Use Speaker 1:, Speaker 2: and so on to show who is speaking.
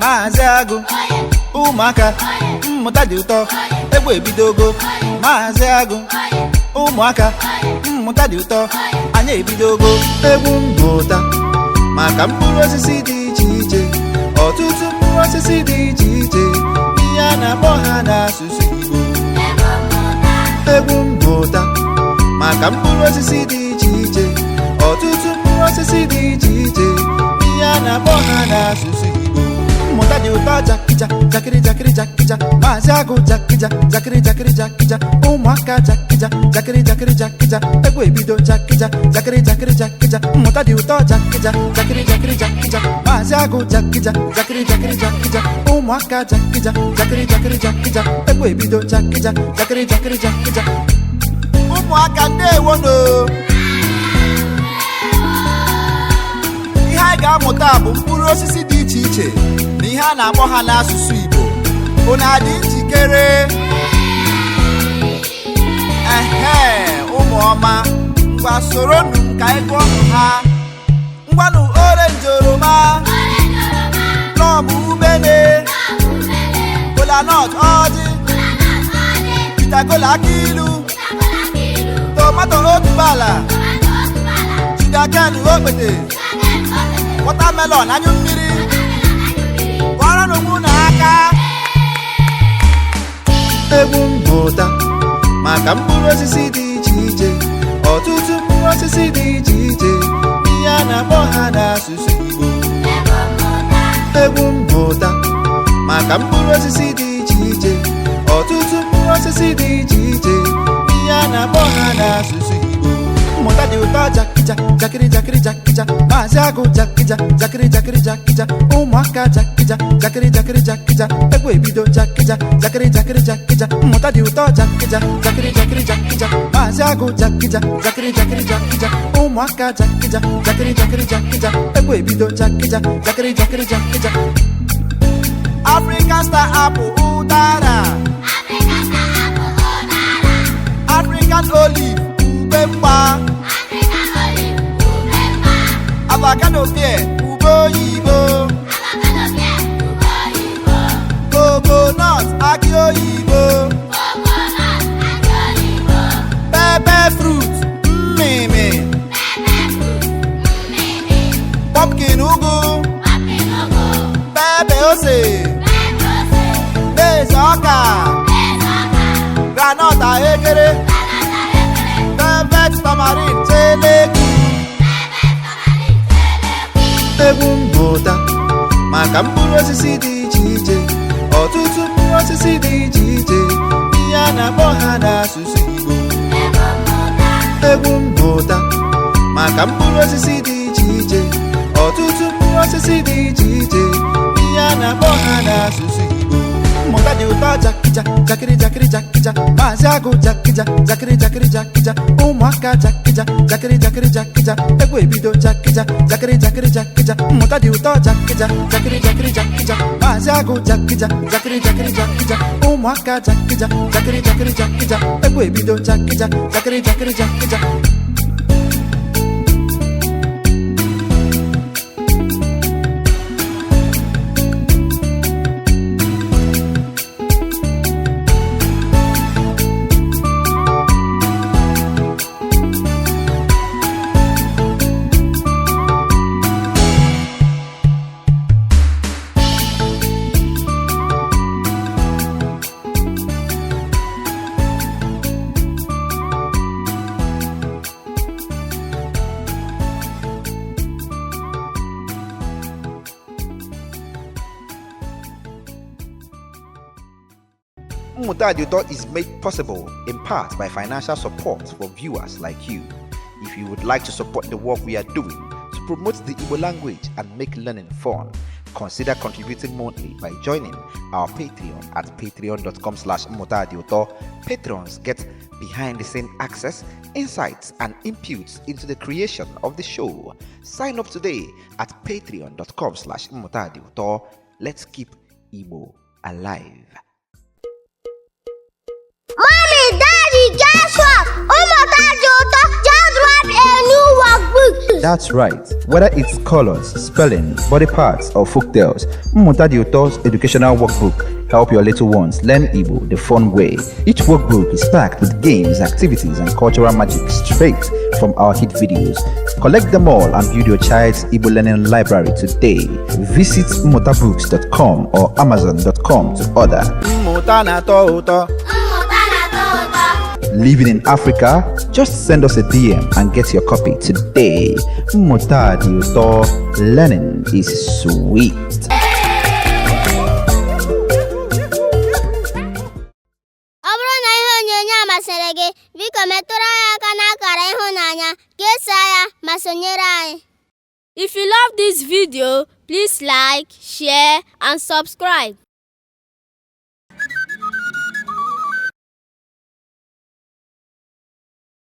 Speaker 1: Maazị Agụ, ụmụaka, mmụta dị ụtọ, egwu ebidogo. Maazị Agụ, ụmụaka, mmụta dị ụtọ, anyị ebidogo. Egwu mmụta maka mkpụrụ osisi dị iche iche, ọtụtụ mkpụrụ osisi dị iche iche, ihe a na-akpọ ha n'asụsụ Igbo. Egwu mmụta maka mkpụrụ osisi dị iche iche, ọtụtụ mkpụrụ osisi dị iche iche, ihe a na-akpọ ha n'asụsụ Igbo. Mmụta dị ụtọ, jakịja jakịrị jakịrị jakịja. Maazị Agụ, jakịja jakịrị jakịrị jakịja. Ụmụaka, jakịja jakịrị jakịrị jakịja. Egwu ebido, jakịja jakịrị jakịrị jakịja. Mmụta dị ụtọ, jakịja jakịrị jakịrị jakịja. Maazị Agụ, jakịja jakịrị jakịrị jakịja. Ụmụaka, jakịja jakịrị jakịrị jakịja. Egwu ebido, jakịja jakịrị jakịrị jakịja. Ụmụaka, ndeewono. Ihe anyị ga-amụta bụ mkpụrụ osisi dị iche iche na ihe a na-akpọ ha n'asụsụ Igbo. Unu adị njikere? Ehe, ụmụ ọma, ngwa, soronụ m ka anyị gụọ ha. Ngwanụ: orange, oroma; plum, ubene; kolanut, ọjị; bitter kola, akị ilu; tomato, otuboala; sugarcane, okpete; watermelon, anyụ mmiri. Kụọrọ n'onwe unu aka. Egwu mmụta maka mkpụrụ osisi dị iche iche, ọtụtụ mkpụrụ osisi dị iche iche, ihe a na-akpọ ha n'asụsụ Igbo. Egwu mmụta maka mkpụrụ osisi dị iche iche, ọtụtụ mkpụrụ osisi dị iche iche, ihe a na-akpọ ha n'asụsụ Igbo. Mmụta dị ụtọ, jakịja jakịrị jakịrị jakịja. Maazị Agụ, jakịja jakịrị jakịrị jakịja. Ụmụaka, jakịja jakịrị jakịrị jakịja. Egwu ebido, jakịja jakịrị jakịrị jakịja. Mmụta dị ụtọ, jakịja jakịrị jakịrị jakịja. Maazị Agụ, jakịja jakịrị jakịrị jakịja. Ụmụaka, jakịja jakịrị jakịrị jakịja. Egwu ebido, jakịja jakịrị jakịrị jakịja. African star apple, ụdara; African olive, ube mgba; avocado pear, ube oyibo; coconut, akị oyibo; pepper fruit, mmịmị; pumpkin, ugu; pepper, ose; maize, ọka; groundnut, ahụekere; velvet tamarind, chelegu. Egwu mmụta maka mkpụrụ osisi dị iche iche, ọtụtụ mkpụrụ osisi dị iche iche, ihe a na-akpọ ha n'asụsụ Igbo. Egwu mmụta maka mkpụrụ osisi dị iche iche, ọtụtụ mkpụrụ osisi dị iche iche, ihe a na-akpọ ha n'asụsụ Igbo. Mmụta dị ụtọ, jakịja jakịrị jakịrị jakịja. Maazị Agụ, jakịja jakịrị jakịrị jakịja. Ụmụaka, jakịja jakịrị jakịrị jakịja. Egwu ebido, jakịja jakịrị jakịrị jakịja. Mmụta dị ụtọ, jakịja jakịrị jakịrị jakịja. Maazị Agụ, jakịja jakịrị jakịrị jakịja. Ụmụaka, jakịja jakịrị jakịrị jakịja. Egwu ebido, jakịja jakịrị jakịrị jakịja.
Speaker 2: Mmụta Dị Ụtọ is made possible in part by financial support from viewers like you. If you would like to support the work we are doing to promote the Igbo language and make learning fun, consider contributing monthly by joining our Patreon at patreon.com/mmụtadịụtọ. Patrons get behind the scene access, insights, and inputs into the creation of the show. Sign up today at patreon.com/mmụtadịụtọ. Let's keep Igbo alive.
Speaker 3: Mommy, Daddy, guess what? Ụmụta dị ụtọ just wrap a new workbook. Shoes.
Speaker 1: That's right. Whether it's colors, spelling, body parts, or folktales, Mmụta Dị Ụtọ's educational workbook help your little ones learn Igbo the fun way. Each workbook is packed with games, activities, and cultural magic straight from our hit videos. Collect them all and build your child's Igbo learning library today. Visit mmutabooks.com or amazon.com to order. Mmụta na-atọ ụtọ.
Speaker 3: Mmụta na-atọ ụtọ.
Speaker 1: Living in Africa? Just send us a DM and get your copy today. Mmụta dị ụtọ. Learning is sweet.
Speaker 3: Ọ bụrụ na ihe onyonyo a masịrị gị, biko metụrụ anyị aka n'akara ịhụnanya, kesaa ya ma sonyere anyị. If you love this video, please like, share and subscribe.